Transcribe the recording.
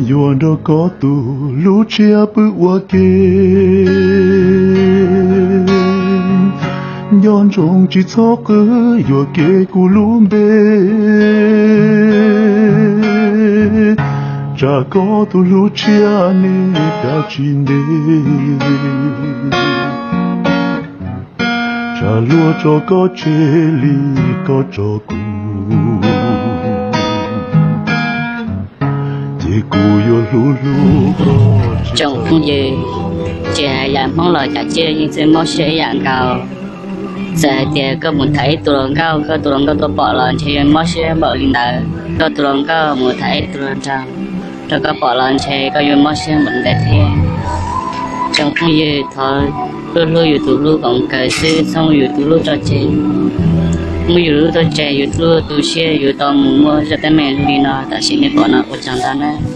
Yuav nrog koj tus hlub tshiab pw ua ke, nco ntsoov tsis txhob qw, yuam kev kuv lub npe, tsam koj tus hlub tshiab neb kav tsis ntev, tsam luag tso koj tseg li koj tso kuv, ces kuv yuav hlub hlub koj. Tsoom phooj ywg, tsis hais yam Hmoob los yam tsiaj yeej txawj mob siab ib yam nkaus. Txawm hais tias koj mus tham ib tug hluas nkauj, koj tus hluas nkauj tuaj pom los ntshe yuav mob siab npaum li ntawd, koj tus hluas nkauj mus tham ib tug hluas nraug rau koj pom los ntshe koj yuav mob siab npaum li ntawd thiab. Tsoom phooj ywg, thov hlub hlub yus tus hlub koom kawg xwb, txhob muab yus tus hlub tso tseg. Muab yus tus hlub tso tseg, yus tus hlub tu siab, yus tau mus muaj zaj teeb meem li no tam sim nej pom no. Ua tsaug ntau nawb.